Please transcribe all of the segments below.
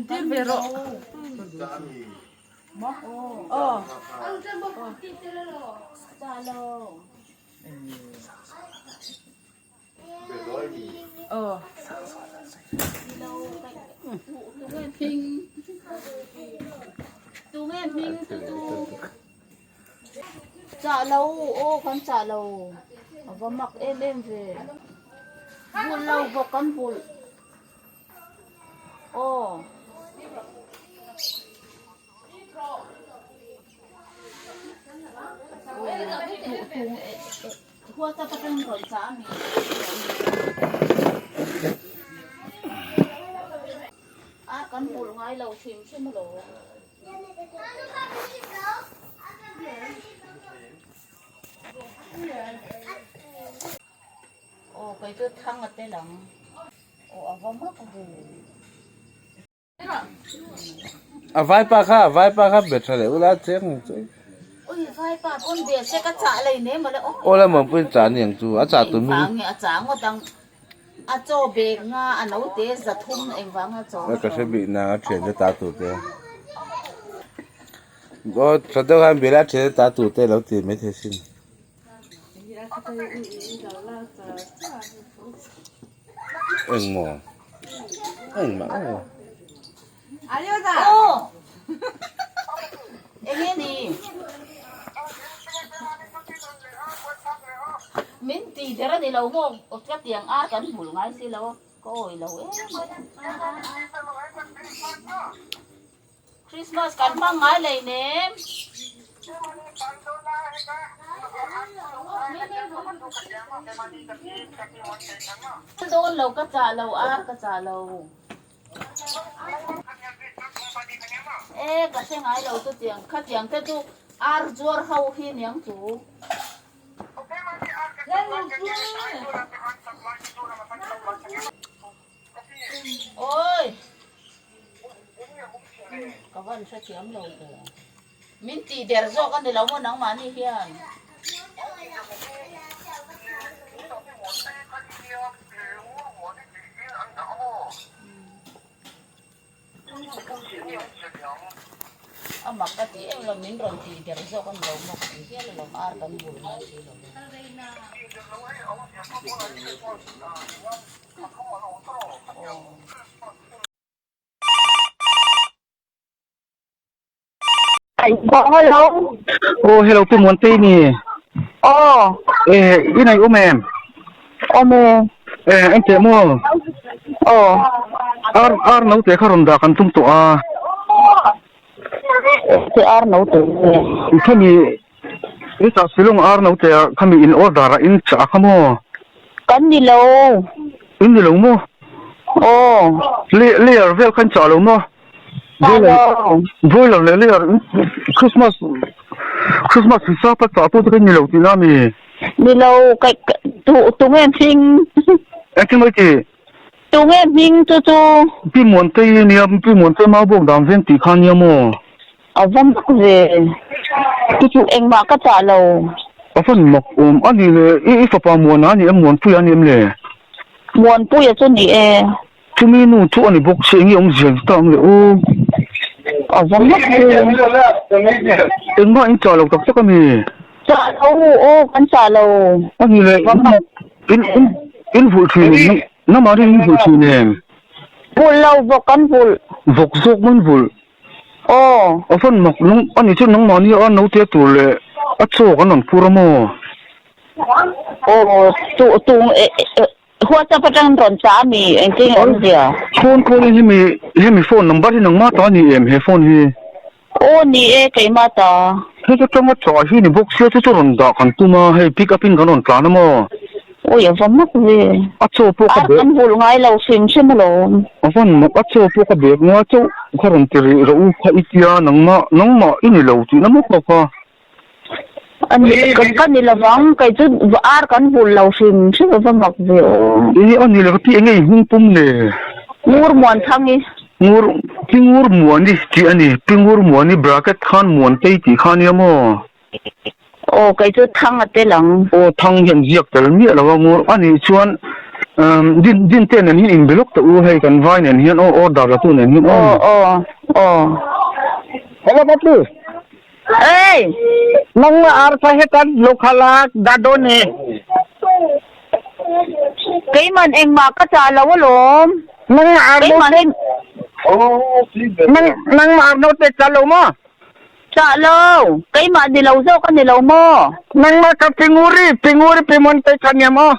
Tir ve rawh. Aw. Aw. Chah lo aw kan chah lo a va mak em em ve bul lo bawk kan bulh aw. Kan bulh ngai lo hrim hrim alawm. Aw kei chu thang a tel ang. Aw a va mak ve. A vaipa kha a vaipa kha be tha leh ula cheng ang chu. Ui vaipa pawn be se ka chah lei ne mawle aw. Aw la mawmpuiin chah a ni ang chu a chah tur mi. Engvang nge a chah ngawt ang. A chaw bek nga a note zathum engvang a chaw. Ka hre bik nang a thian te ta tur te. Aw tha deuh khan bia la a thian te ta tur te lo ti mai thei sin. Engmaw engmah aw. Aw enge ni min ti der a ni lo maw ka tiang ar kan hmul ngai si lo ka awi lo em Christmas kan hmang ngai lei nem. Dawn lo ka chah lo ar ka chah lo. E ka hre ngai lo chu tiang kha tiang te chu ar zuar ho hi niang chu. Oi! Ka van hrethiam lo ve. Min tih der zawk a ni lo maw nangmahni hian. A mak ka ti em lo min rawn tih der zawk a ni lo maw ka ti hial alawm ar kan bul ngai si lo ve. Hello. Oh, hello Pi Muantei ni. Oh. Eh, i nei um em? Awm e. Eh, en teh maw? Oh. Ar ar no te kha rawn dah kan tum tawh a. Te ar no te. Khami i chah silawng ar no te khami in order a in chah kha maw? Kan ni lo. In ni lo maw? Oh. Layer vel kha in chah lo maw? Hello. Broiler leh layer Christmas Christmas hisap a chah tu te kha ni lo tihna ami? Ni lo ka tu tunge hming? Engtin mai ti? Tunge hming chu chu? Pi Muantei nia Pi Muantei mau bawk dan veng tih kha nia maw? A va mak ve. Chu chu engmah ka chah lo. A van mak awm a ni le i fapa Muana a ni em Muanpuia a ni em le? Muanpuia chu ni e. Chumi nu chu a ni bawk si, enge awmzia ni ta ang le aw. A va mak ve. Engmah in chah lo tak tak a mi? Chah lo aw, kan chah lo. A ni le, in in in vulh thin em? Namah hian in vulh thin em? Vulh lo, vawk kan vulh. Vawk zawk maw in vulh? Aw. A van mak nung a ni chu nangmahni a naute tur leh a chaw kan rawn phur a maw? Aw, tu tu WhatsApp atang rawn chah a mi engtin nge awm zia? Phone call in hemi hemi phone number hi nangmah ta a ni em he phone hi? Aw ni e keimah ta. Heta tanga chah hi ni bawk sia chu chu rawn dah kan tum a hei pick up in kan rawn tlan a maw? Awi a va mak ve. A chaw pawh ka Ar kan vulh ngai lo hrim hrim alawm. A van mak a chaw pawh ka bek ngai chauh kha rawn ti rih rawh u kha i tia nangmah nangmah i ni lo tihna maw kha kha. Ani kan ka ni lovang kei chu ar kan vulh lo hrim hrim a va mak ve aw. Ih a ni lo tih enge i hming pum le? Ngur muan thang i. Ngur Pi Ngur Muani tih a ni Pi Ngur Muani bracket khan Muantei tih kha ania maw? Aw kei chu thang a tel ang. Aw thang hian ziak tel miah lo a ngur a nih chuan. Um din din te nen hian inbe lawk teh u hei kan vai nen hian aw order la tu nen hian aw. Aw aw aw. Hello Patli. Ei! Nangma arfa heta local a dah dawn e. Keiman engmah ka chah lo alawm. Nangma ar Keiman note nang nangma ar note chah lo maw? Chah lo. Keimah ni lo zawk a ni lo maw? Nangma ka pinguri pinguri pimuantei kha nia maw?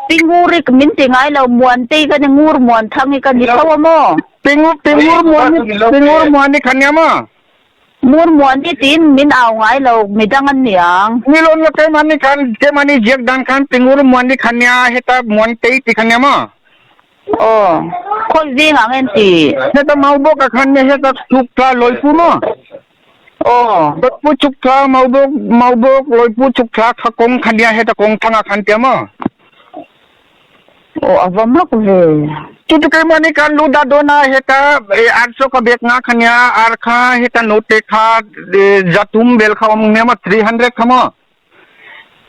Pinguri min ti ngai lo, Muantei ka ni, Ngur Muanthangi ka ni tho a maw? Pingu pingur muani pingur muani kha nia maw? Ngur Muani tiin min au ngai lo, midang an ni ang. Ni lo ni keimahni khan keimahni ziak dan khan pingur muani kha nia heta Muantei ti kha nia maw? Aw, khawi veng ang en ti? Heta Maubawk a khan nia heta chhuk thla Lawipu maw? Aw. Lawipu chhuk thla Maubawk Maubawk Lawipu chhuk thla kha kawng kha nia heta kawng thlang a khan tia maw? Aw a va mak ve. Chu chu keimahni khan lu dah dawn a heta ar chaw ka bek nga kha nia ar kha heta note kha zathum vel kha awm nia maw 300 kha maw?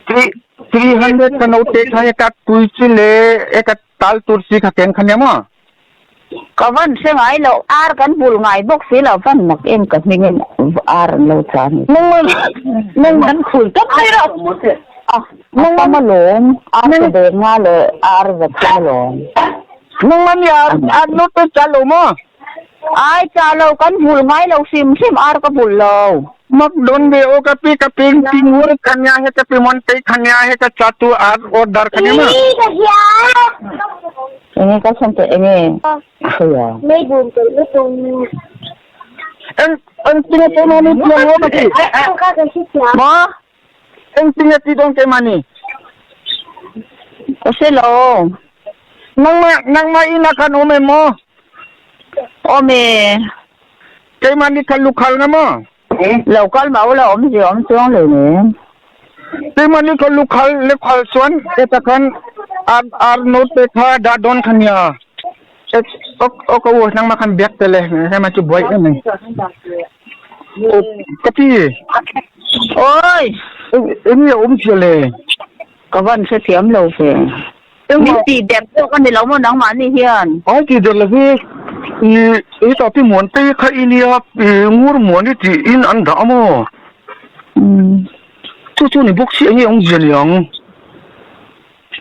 300 kha note kha heta tui chi leh heta tal tur chi kha ken kha nia maw? Ka van hre ngai lo, ar kan bul ngai bawk si lo, van mak em ka hming in ar an lo cha ni. Nang kan khul tawp mai rawh. A tam alawm, ar ka bek nga leh ar zat tam alawm. Nang man ar ar no te cha lo maw? Ai cha lo, kan bul ngai lo hrim hrim ar ka bul lo. Mak dawn ve aw ka pi ka ping pingur kha nia he ka pi mon tei kha nia he ka cha tu ar order kha nia ma. Enge ka chhan teh enge hria. Eng eng tinge keimahni piang aw ka ti. Maw? Eng tinge ti dawn keimahni. Ka hre lo. Nangmah nangmah inah khan awm em maw? Awm e. Keimahni kha lukhal nga maw? Lo kal mah ula awmzia awm chuang hle nen. Keimahni kha lukhal lekhal chuan heta khan ar ar note kha dah dawn kha nia. Ok ok u nangmah khan biak tel e hema chu buai em mai. Ka pi. Oi! Eng nge awmzia le? Ka van hrethiam lo ve. Min tih der zawk a ni lo maw nangmahni hian? Ai tih der love, i hetah pi Muantei kha i nia, i ngur Muani tiin an dah a maw? Chu chu ni bawk si enge awmzia ni ang?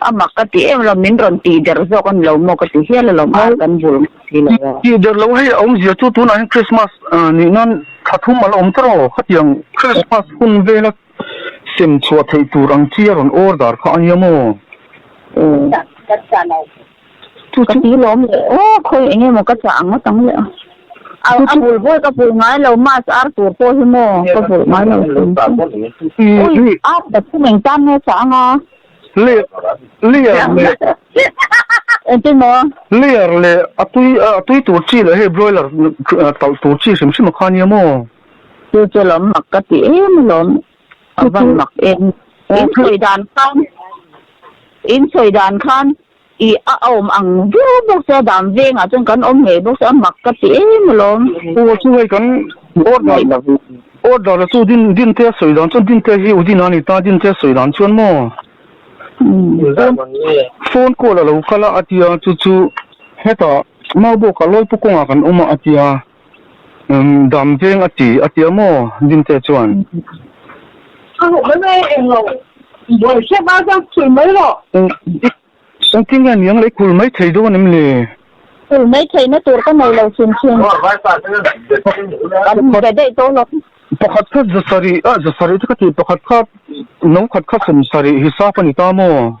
A mak ka ti em lo, min rawn tih der zawk a ni lo maw ka ti hial alawm, ar kan bul ngei si lo a. Tih der lo hei a awmzia chu tunah hian Christmas nih nan thla thum a la awm ta rawh, khatiang Christmas hun vela Sem chhuah theih tur ang chi a rawn order kha a nia maw? Ka ti lawm leh aw khawi eng emaw ka chah ang ngawt ang leh a. A bul bawi ka bul ngai lo mask ar tur pawh hi maw ka bul ngai lo ui ar ta thum eng tan nge chah ang a. Layer leh Engtin maw? Layer leh a tui a tui tur chi leh hei broiler talh tur chi hrim hrim a kha nia maw? Chu chu lawm mak ka ti em alawm, a van mak em. In sawi dan khan, in sawi dan khan i a awm ang viau bawk sia, dan vengah chuan kan awm ngei bawk sia, a mak ka ti em alawm. Aw chu hei kan order order la chu din dinte a sawi dan chuan dinte hi u din a ni ta, dinte a sawi dan chuan maw phone call a lo kal a a tia chu chu hetah Maubawk ah Lawipu kawngah kan awm a a tia. Dam veng a ti a tia maw Dinte chuan? Engtin nge niang lei khul mai thei dawn em le? Khul mai theihna tur ka nei lo chhun chhun. Kan be daih tawh lo. Pakhat kha zasarih a zasarih chu ka ti pakhat kha no khat kha sawmsarih hisap a ni ta maw?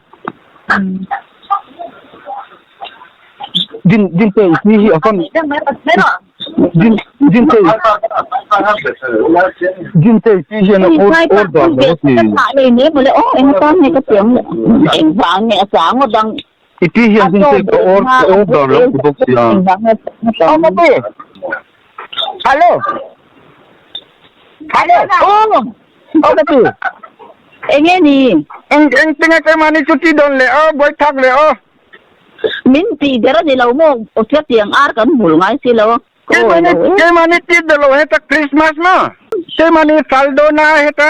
Din din te hi hi a van din din te din te hi hian a order lo a ti. I pi hian din te ka order lo ti bawk sia. Hello Hello Aw ka ti. Enge ni? Eng eng tinge keimahni chu ti dawn leh aw buai thak leh aw. Min tih der a ni lo maw? Aw chutiang ar kan hmul ngai si lo. Keimahni keimahni tih der lo heta Christmas maw? Keimahni sal dawn a heta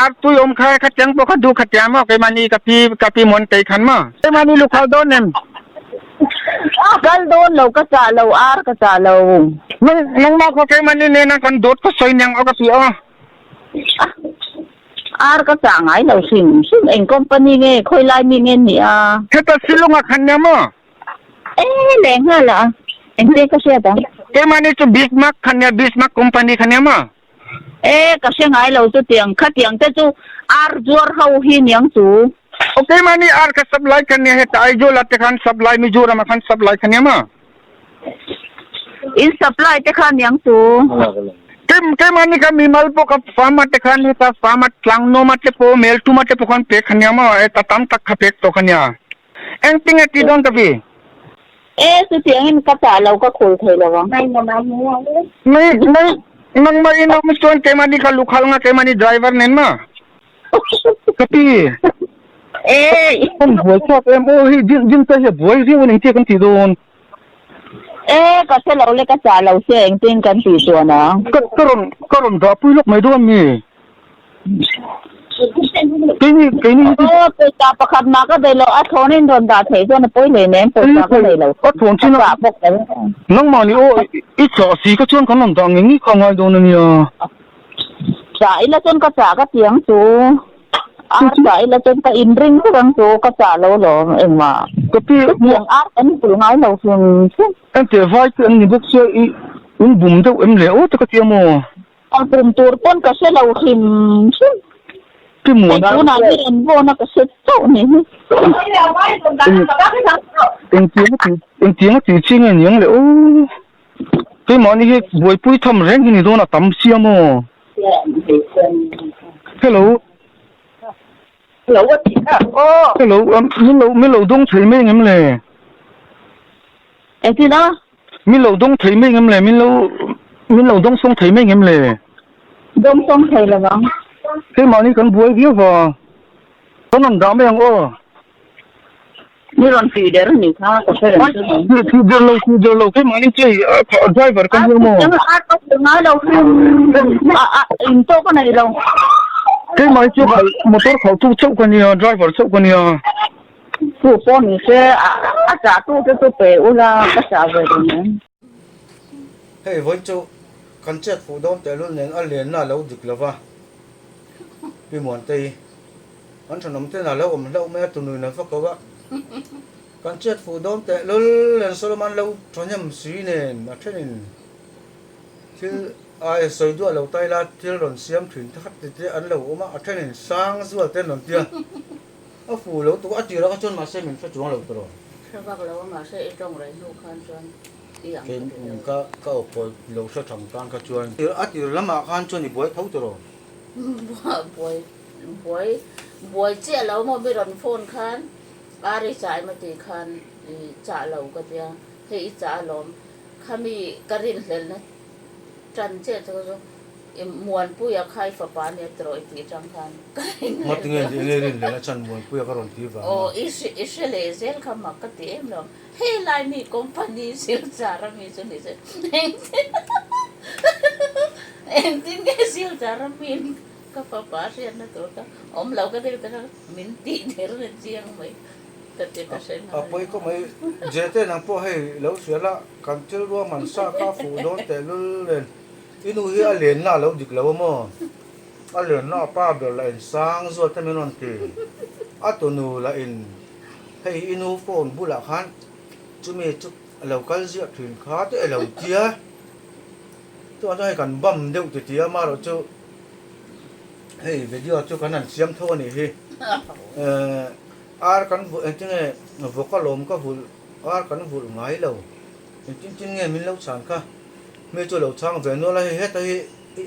artui awm kha khatiang pawh kha duh khatia maw keimahni ka pi ka pi Muantei khan maw keimahni lukhal dawn em? Kal dawn lo ka chah lo ar ka chah lo. Nang nangmah khaw keimahni nena kan dawt ka sawi niang aw ka pi aw. Ar ka chah ngai lo hrim hrim eng company nge khawi lai mi nge ni a? Heta Shillong ah khan nia maw? E leh nghal a, engte ka hriat ang? Keimahni chu Bismarck kha nia, Bismarck company kha nia maw? E, ka hre ngai lo chutiang, khatiang te chu ar zuar ho hi niang chu. Aw keimahni ar kha supply kha nia, heta Aizawl ah te khan supply, Mizoram ah khan supply kha nia maw? In supply te kha niang chu. Keimahni kha mimal pawh kha farm ah te khan heta farm ah Tlangnuam ah te pawh Melthum ah te pawh khan pek kha nia maw, heta tam tak kha pek tawh kha nia. Engtinge ti dawn ka vi? E, chutiangin ka chah lo, ka khul thei lo ang. Nang, nang, nangmah in awm chuan keimahni kha lukhal nga keimahni driver nen ma? Ka pi. E. Kan buai chhuak em aw hei Jin, Jin te hi a buai riau a ni engtia kan tih dawn? E, ka hre lo le ka chah lo sia engtin kan tih chuan ang. Ka, ka rawn, ka rawn dah pui lawk mai dawn mi? Keini keini hi chu. Aw pawisa pakhat mah ka nei lo a thawn in rawn dah theih chuan a pawi hlei nem pawisa ka nei lo. A thawn chin a bawk lo. Nangmah ni aw i chah si ka chuan kan rawn dah ngei ngei kha ngai dawn a nia. Chah ila chuan ka chah ka ti ang chu. Ar chah ila chuan ka in ring vek ang chu ka chah lo lawm engmah. Ka pi Chutiang ar kan pulh ngai lo hrim hrim. Engteh vai te an ni bawk sia i in bum deuh em le aw te ka ti a maw. A kum tur pawn ka hre lo hrim hrim. Pi Muan. Hei tunah hi an vawn a ka hre chauh ni hi. Engtiang a tih engtiang a tih chi nge niang le aw. Keimahni hi buaipui tham reng hi ni dawn a tam sia maw. Hello. Hello a tih kha aw. Hello min lo min lo dawng thei mai engem le. Engtin a? Min lo dawng thei mai ngem le? Min lo min lo dawng sawng thei mai ngem le? Dawng sawng thei lo vang. Keimahni kan buai viau va. Kan rawn dah mai ang aw. Mi rawn tih der a nih kha ka hre reng chu ni. Tih der lo tih der lo keimahni chu hei driver ka nia maw. A ngai lo in tawk a nei lo. Keimahni chu motor khalhtu chauh ka nia driver chauh ka nia. Chu pawh ni se a chah tu te chu pe ula ka chah ve reng em. Hei vawi chu kan chet fuh dawn tehlul nen a lenna a lo dik lo va, Pi Muantei kan thenawm ten a lo awm hlauh mai a tunui na vak lo a, kan chet fuh dawn tehlul nen Solomon lo thahnem si nen a thenin thil ai sawi duah lo ta ila thil rawn siam thin te khat ti te an lo awm a, a thenin sang zual te an rawn ti a. A fu lo tuk a tirah kha chuan mahse min hre chuang lo tawh. Hre vak lo a mahse i tawng rei hnu khan chuan i ang Kei ka ka aw pawh lo hre thang tan kha chuan. A tir lamah khan chuan i buai tho tawh. Buai buai buai chiah lo maw mi rawn phone khan ar i chah emaw tih khan i chah lo ka tia hei i chah alawm khami ka rinhlelhna tan chiah chu chu Muanpuia kha i fapa a nia tiraw i tih atang khan ka ring Ngawt nge eng nge rin leh a chan Muanpuia ka rawn ti vang a. Aw i hre i hre leh zel kha mak ka ti em lo. Hei lai mi company Silchar a mi chu ni se engtin engtin nge Silchar a mi ka fapa hriatna tur kha awm lo ka ti ta min tih der na chiang mai ka ti ka hre A pawi khawp mai Jete nang pawh hei lo hria la kan thil ruahman sa kha fuh dawn tehlul nen. I nu hi a lenna a lo dik lo a maw? A lenna a pa ber lah in sang zuat te min rawn ti. A tunu lah in hei i nu phone bulah khan chumi chu a lo kal ziah thin kha te a lo tia. Chuan chuan hei kan bam deuh ti ti a marawh chu hei video chu kan han siam tho a nih hi. Eh ar kan vulh engtinge vawk a lawm ka vulh ar kan vulh ngai lo. Engtin tin nge min lo chhan kha? Mi chu lo chhang ve nual a, hei heta hi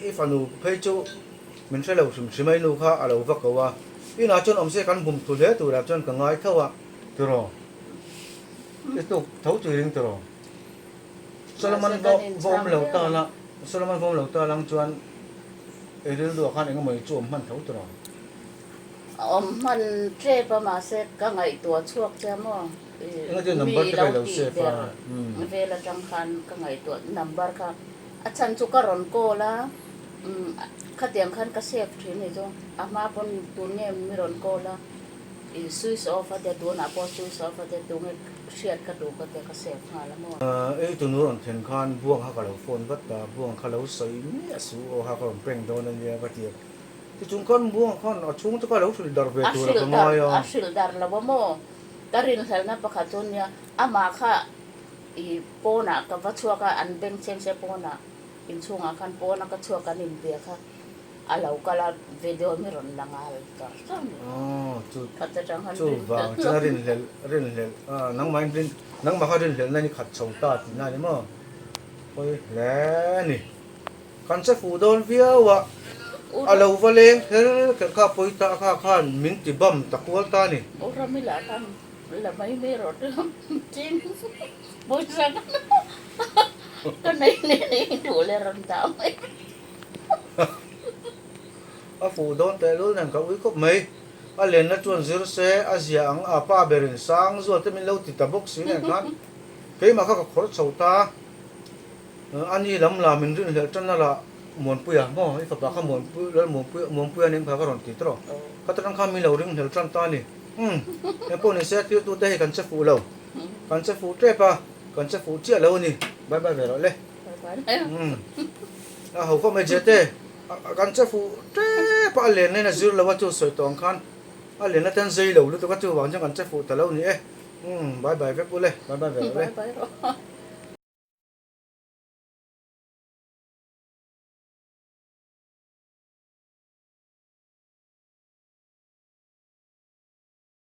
i fanu phei chu min hre lo hrim hrim a, i nu kha a lo va ko a, inah chuan awm se kan bum thu hle turah chuan ka ngai tho a, tiraw? I tuk tho tui ring tiraw? Solomon va va awm lo ta la, Solomon va awm lo ta lang chuan i rilruah khan engemaw i chu awm hman tho tiraw? Awm hman tep a mahse ka ngaihtuah chhuak che a maw? Mi lo tih ber vel atang khan ka ngaihtuah number kha a chhan chu ka rawn call a. Umm khatiang khan ka save thin ni chu a hma pawn tun nge mi rawn call a i switch off a tia tunah pawh switch off a tia tunge hriat ka duh ka tia ka save nghal a maw. Ei tunu rawn thlen khan buang kha ka lo phone vat a, buang kha lo sawi miah suh aw kha ka rawn prank dawn a nia ka ti a, tichung khan buang khan a chhung te kha lo hrilh dar ve tur a ka ngai a. A hrilh dar lo a maw, ka rinhlelhna pakhat chu nia amah kha i pawnah ka va chhuak a an beng cheng se pawnah. Inchhungah khan pawna ka chhuak an inbia kha a lo kal a, video mi rawn la nghal char char mai. Aw chu Khat atang khan chu vang chuan a rinhlelh rinhlelh a nangmah in rin nangmah kha rinhlelh na ni khat chho ta tih na ni maw pawi hle a ni. Kan che fuh dawn viau a, a lo va leng kher kher kha pawi ta kha khan min ti bam ta kual ta a ni. U Ramila khan la mai mai rawh tin pawisa ka Ka nei nei nei duh leh rawn dah mai. A fuh dawn teh lul nen ka ui khawp mai. A lenna chuan zir se a zia ang a pa berin sang zual te min lo ti ta bawk si nen khan keimah kha ka khawr chho ta. A ni lam la min rinhlelh tan a la Muanpuia maw i fapa kha Muanpui Lal Muanpui Muanpuia nen kha ka rawn ti tawh. Kha ta khan min lo rinhlelh tan ta a ni. Umm engpawh ni se thiltute hei kan che fuh lo. Kan che fuh tep a. Kan che fuh chiah lo a ni. Bye bye ve rawh le. Umm. A ho khawp mai Jete. Kan che fuh tep a, a len nen a zir lo a chu sawi tawh ang khan a len atan zei lo lutuk a chuvang chuan kan che fuh ta lo ni e. Umm bye bye vek u le. Bye bye ve rawh le. Bye bye rawh.